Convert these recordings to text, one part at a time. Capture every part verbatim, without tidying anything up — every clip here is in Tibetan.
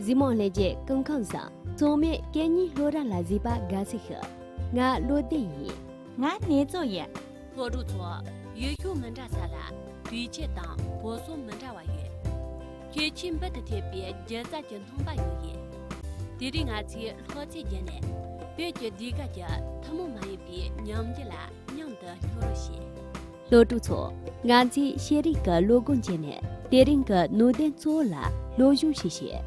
གཟིགས་མོ་ལྷན་རྒྱས་སྐུ་ཁམས་བཟང་། ཚང་མས་སྐད་གཉིས་སློབ་གྲྭ་ལ་གཟིགས་པ་དགའ་བསུ་ཞུ། ང་བློ་བདེ་ཡིན། ང་ནེ་ཙོ་ཡིན། སློབ་ཕྲུག་ཚོ། ཡུལ་ཤུལ་མི་འདྲ་ས་ལ་དུས་ཆེན་དང་བོད་སྲོལ་མི་འདྲ་བ་ཡོད། ཁྱད་ཆོས་འབུར་དུ་ཐོན་པའི་སྒྱུ་རྩལ་གྱི་སྣང་བ་ཡང་ཡོད། དེ་རིང་ང་ཚོས་སློབ་ཚན་བརྒྱུད་ནས་བོད་ཀྱི་ཟློས་གར་གྱི་ཐུན་མོང་མ་ཡིན་པའི་ཉམས་འགྱུར་ལ་མཉམ་དུ་སྙོམས་རོགས་བྱེད། སློབ་ཕྲུག་ཚོ། ང་ཚོས་ཤེས་རིག་གི་སློབ་སྒོ་འབྱེད་ནས་དེ་རིང་གི་ནང་དོན་གཙོ་བོ་ལ་སློབ་སྦྱོང་ཞིག་བྱེད།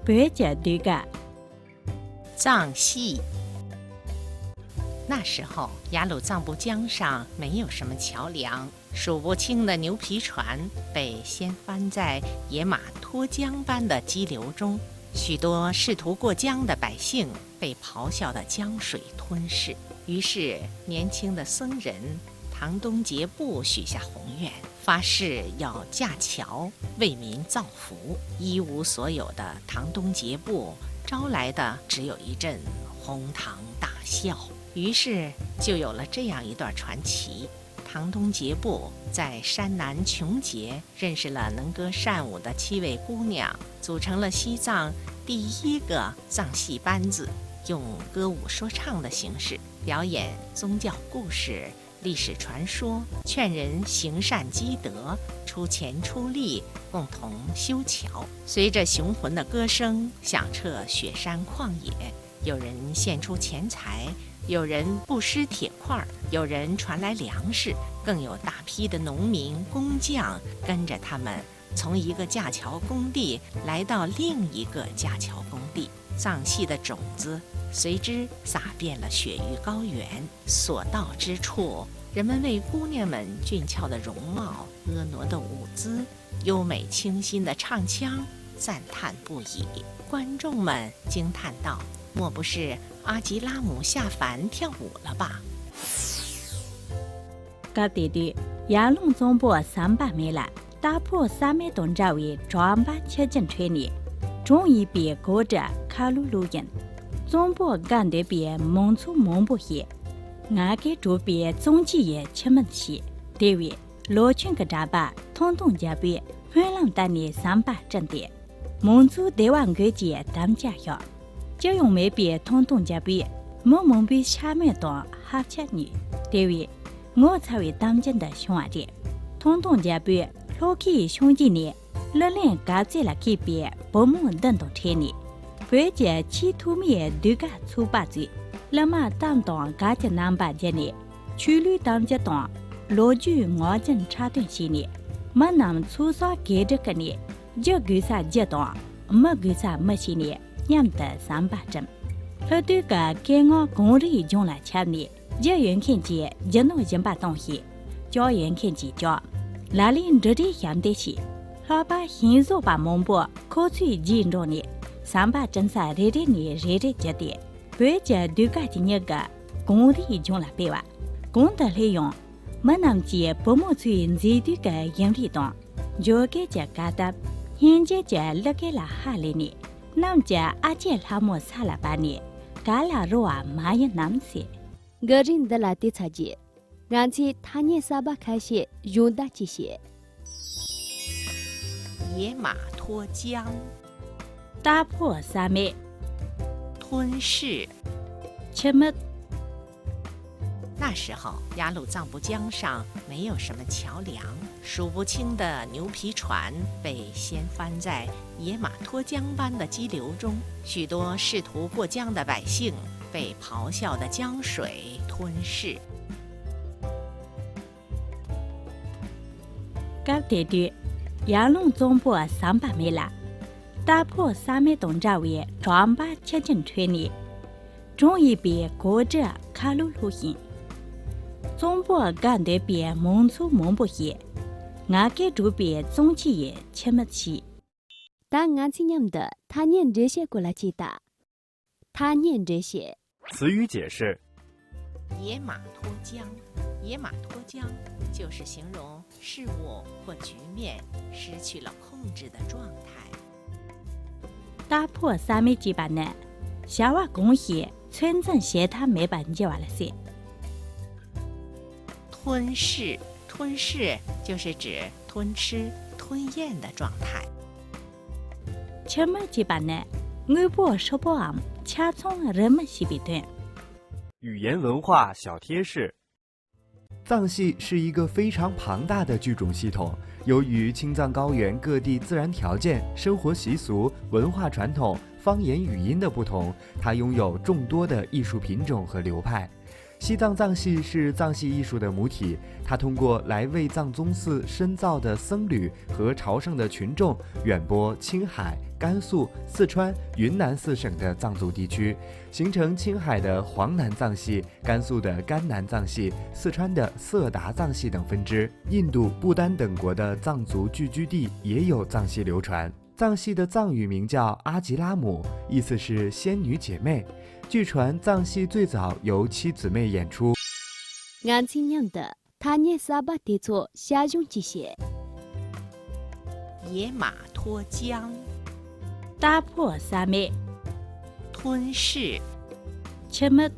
བོད་ཀྱི་ཟློས་གར། 藏戏。那时候，雅鲁藏布江上没有什么桥梁，数不清的牛皮船被掀翻在野马脱缰般的激流中，许多试图过江的百姓被咆哮的江水吞噬。于是，年轻的僧人唐东杰布许下宏愿，发誓要架桥为民造福。一无所有的唐东杰布招来的只有一阵哄堂大笑。于是就有了这样一段传奇：唐东杰布在山南琼杰认识了能歌善舞的七位姑娘，组成了西藏第一个藏戏班子，用歌舞说唱的形式表演宗教故事、历史传说，劝人行善积德，出钱出力，共同修桥。随着雄浑的歌声响彻雪山旷野，有人献出钱财，有人布施铁块儿，有人传来粮食，更有大批的农民、工匠跟着他们从一个架桥工地来到另一个架桥工地。藏戏的种子随之撒遍了雪域高原，所到之处，人们为姑娘们俊俏的容貌、婀娜的舞姿、优美清新的唱腔赞叹不已。观众们惊叹道：“莫不是阿吉拉姆下凡跳舞了吧？” སྐབས་དེ་དུས་ཡར་ཀླུང་གཙང་པོ་ཟམ་པ་སྨད་ལ་རྟ་ཕོ་ས་མེ་དང་འདྲ་བའི་གྲོང་པ་ཆུ་རྒྱུན་ཁྲོད་ནས་གྲོང་ཡིན་པའི་གོ་སྒྲ་ཁ་ལུ་ལུ་ཡིན། གཙང་པོ་དགའ་འདོད་པའི་མང་ཚོགས་མང་པོ་ཞིག་ང་རྒྱལ་དྲག་པའི་གཙང་ཆུ་ཡི་ཆུ་མིག་ཞིག་དེ་བས་ལོ་ཆུང་གི་གྲྭ་པ་ཐང་སྟོང་རྒྱལ་པོས་སྨོན་ལམ་བཏབ་ནས་ཟམ་པ་བསྐྲུན་ཏེ། མང་ཚོགས་བདེ་བ་འགོད་ཀྱི་དམ་བཅའ་བཞག་ཅི་ཡང་མེད་པའི་ཐང་སྟོང་རྒྱལ་པོས་མི་མང་པོའི་ཤ་མེད་དང་ཧབ་ཆ་ཉོས། དེ་བས་ངོ་ཚ་བའི་གཏམ་རྒྱུད་འདི་བྱུང་བ་རེད། ཐང་སྟོང་རྒྱལ་པོས་ལྷོ་ཁའི་ཤང་རྒྱུད་ནས་གླུ་ལེན་དགའ་ཚལ་ལ་སྐྱེས་པའི་བུ་མོ་བདུན་དང་འཕྲད་ནས། བོད་ཀྱི་ཆེས་ཐོག་མའི་ཟློས་གར་ཚོགས་པ་བཙུགས། གླུ་མ་གཏམ་དང་གར་གྱི་རྣམ་པ་བརྒྱུད་ནས་ཆོས་ལུགས་གཏམ་རྒྱུད་དང་ལོ་རྒྱུས་ངག་རྒྱུན་འཁྲབ་སྟོན་བྱས་ནས། མི་རྣམས་ཚོགས་བསགས་གོ་སྒྲིག་གི་ནས་རྒྱུ་དགོས་ས་རྒྱུ་དང་མི་དགོས་ས་མི་བྱས་ནས་མཉམ་དུ་ཟམ་པ་བསྐྲུན། ལྷག་ཏུ་གི་སྐད་ངག་གངས་རིའི་ལྗོངས་ལ་ཁྱབ་ནས། རྒྱུ་ཡོད་མཁན་གྱིས་རྒྱུ་ནོར་སྦྱིན་པ་གཏོང་ཞིང་། ལྕོགས་ཡོད་མཁན་གྱིས་ལྕོགས། ལ་ལས་འབྲུ་རིགས་ཞབས་འདེགས་ཤིག་ལྷག་པར་ཞིང་བཟོ་པ་མང་པོ་ཁོ་ཚོའི་རྗེས་འབྲངས་ནས་ཟམ་པ་བསྐྲུན་ས་རེ་རེ་ནས་རེ་རེ་བརྒྱུད་དེ། བོད་ཀྱི་ཟློས་གར་གྱི་མྱུ་གུ་གངས་རིའི་ལྗོངས་ལ་སྤེལ་བ། གང་དུ་སླེབས་ཡང་། མི་རྣམས་ཀྱིས་བུ་མོ་ཚོའི་མཛེས་སྡུག་གི་ཞིམ་རས་དང་། འཇོ་སྒེག་གི་གར་སྟབས། སྙན་འཇེབས་ཀྱི་གླུ་སྐད་ལ་ཧ་ལས་ནས། གནམ་གྱི་ཨ་ཅེ་ལྷ་མོ་ས་ལ་བབས་ནས་གར་ལ་རོལ་བ་མ་ཡིན་ནམ་ཟེར། གི་རིགས་འདི་ལ་བལྟས་ཚར་རྗེས། ང་ཚོས་ཐ་སྙད་གསར་པ་ཁ་ཤས་སྦྱོང་བརྡར་གྱིས་བཤད། 野马脱缰。 རྟ་ཕོ་ས་མེ། 吞噬。 ཆུ་མིག 那时候，雅鲁藏布江上没有什么桥梁，数不清的牛皮船被掀翻在野马脱缰般的激流中，许多试图过江的百姓被咆哮的江水吞噬。 སྐབས་དེ་དུས། ཡར་ཀླུང་གཙང་པོ་ཟམ་པ་སྨད་ལ། རྟ་ཕོ་ས་མེ་དང་འདྲ་བའི་གྲོང་པ་ཆུ་རྒྱུན་ཁྲོད་ནས། གྲོང་ཡིན་པའི་གོ་སྒྲ་ཁ་ལུ་ལུ་ཞིང་། གཙང་པོ་དགའ་འདོད་པའི་མང་ཚོགས་མང་པོ་ཞིག་ང་རྒྱལ་དྲག་པའི་གཙང་ཆུ་ཡི་ཆུ་མིག་ཞིག་ད་ང་ཚོས་མཉམ་དུ་ཐ་སྙད་འགྲེལ་བཤད་སྐོར་ལ་ཅིག་ལྟ། ཐ་སྙད་འགྲེལ་བཤད། 词语解释： 野马脱缰。野马脱缰就是形容事物或局面失去了控制的状态。 རྟ་ཕོ་ས་མེ་ཅེས་པ་ནི། བྱ་བ་གང་ཞིག་ཚོད་འཛིན་བྱེད་ཐབས་མེད་པར་འགྱུར་བ་ལ་ཟེར། 吞噬，吞噬就是指吞吃、吞咽的状态。ཁྱི་མི་ཅེས་པ་ནི་དངོས་པོ་ཧྲིལ་པོའམ་ཆ་ཚང་རི་མི་ཞེས་པའི་དོན། 语言文化小贴士。 藏戏是一个非常庞大的剧种系统，由于青藏高原各地自然条件、生活习俗、文化传统、方言语音的不同，它拥有众多的艺术品种和流派。西藏藏戏是藏戏艺术的母体，它通过来卫藏宗寺深造的僧侣和朝圣的群众，远播青海、甘肃、四川、云南四省的藏族地区，形成青海的黄南藏戏、 甘肃的甘南藏戏、四川的色达藏戏等分支，印度、不丹等国的藏族聚居地也有藏戏流传。藏戏的藏语名叫阿吉拉姆，意思是仙女姐妹。据传，藏戏最早由七姊妹演出。 ང་ཚོས་མཉམ་དུ་ཐ་སྙད་གསར་པ་དེ་ཚོ་བྱ་གཞུང་གིས་བཤད། 野马脱缰། 大破杀妹。 吞噬。 吃没。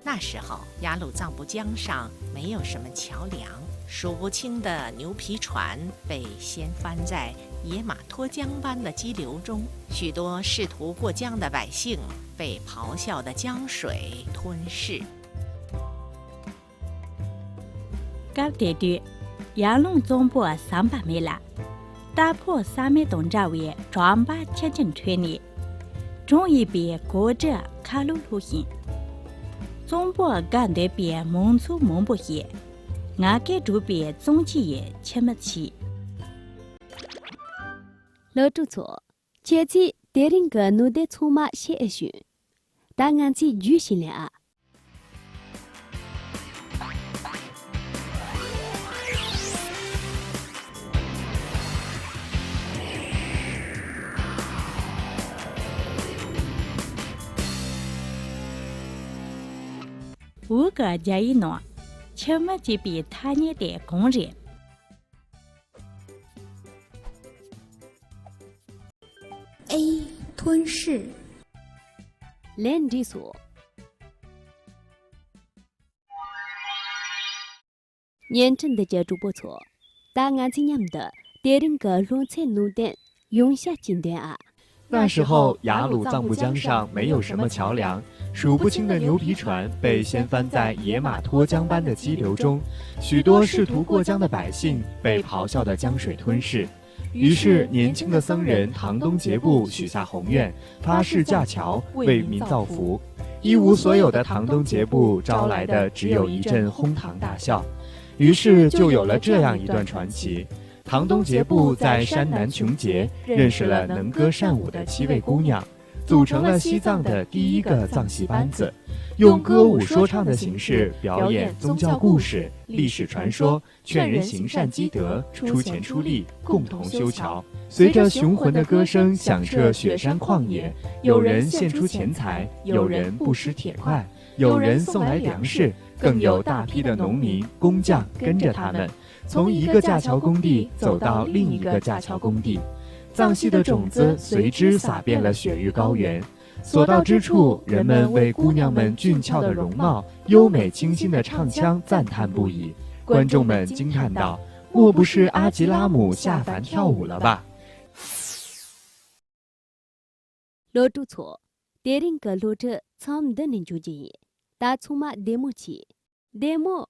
那时候，雅鲁藏布江上没有什么桥梁，数不清的牛皮船被掀翻在野马脱缰般的激流中，许多试图过江的百姓被咆哮的江水吞噬。 སྐབས་དེ་དུས་ཡར་ཀླུང་གཙང་པོ་ཟམ་པ་མེད་ལ། རྟ་ཕོ་ས་མེད་དང་འདྲ་བའི་གྲོང་པ་ཆུ་རྒྱུན་ཁྲོད་ནས། གྲོང་ཡིན་པའི་གོ་སྒྲིག་ཁ་ལོ་ལྷོ་ཞིང་། གཙང་པོ་དགའ་འདོད་པའི་མང་ཚོགས་མང་པོ་ཞིག་ང་སྐད་སྒྲོག་པའི་གཙང་ཆུ་ཡི་ཆུ་མིག་ཕྱིས། སློབ་ཕྲུག་ཚོ། ཁྱེད་ཚོས་དེ་རིང་གི་སྣོད་ལྡན་ཚང་མ་ཤེས་ཨེ་བྱུང་། ད་ང་ཚོས་རྒྱུས་ཤིག་ལེན་ཨ། འོག་གི་རྒྱ་ཡིག་ནང་ཆུ་མིག་ཅེས་པའི་ཐ་སྙད་དེ་གང་རེད། A. 吞噬། ལན་འགྲིག་སོང་། བརྙན་འཕྲིན་འདི་གའི་གྲོགས་པོ་ཚོ། ད་ང་ཚོས་མཉམ་དུ་དེ་རིང་གི་སློབ་ཚན་ནང་བསྟན་ཡང་བསྐྱར་གཅིག་འདོན་ཨ། 那时候，雅鲁藏布江上没有什么桥梁，数不清的牛皮船被掀翻在野马脱缰般的激流中，许多试图过江的百姓被咆哮的江水吞噬。于是，年轻的僧人唐东杰布许下宏愿，发誓架桥，为民造福。一无所有的唐东杰布招来的只有一阵哄堂大笑。于是，就有了这样一段传奇：唐东杰布在山南琼杰认识了能歌善舞的七位姑娘，组成了西藏的第一个藏戏班子，用歌舞说唱的形式表演宗教故事、历史传说， 劝人行善积德，出钱出力，共同修桥。随着雄浑的歌声响彻雪山旷野，有人献出钱财，有人布施铁块，有人送来粮食，更有大批的农民、工匠跟着他们，从一个架桥工地走到另一个架桥工地。藏戏的种子随之撒遍了雪域高原， 所到之处，人们为姑娘们俊俏的容貌、优美清新的唱腔赞叹不已。观众们惊叹道：“莫不是阿吉拉姆下凡跳舞了吧？” སློབ་ཕྲུག་ཚོ། དེ་རིང་གི་སློབ་ཁྲིད་མཚམས་འདི་ནས་འཇོག་རྒྱུ་ཡིན། ད་ཚང་མ་བདེ་མོ་བྱོས། བདེ་མོ།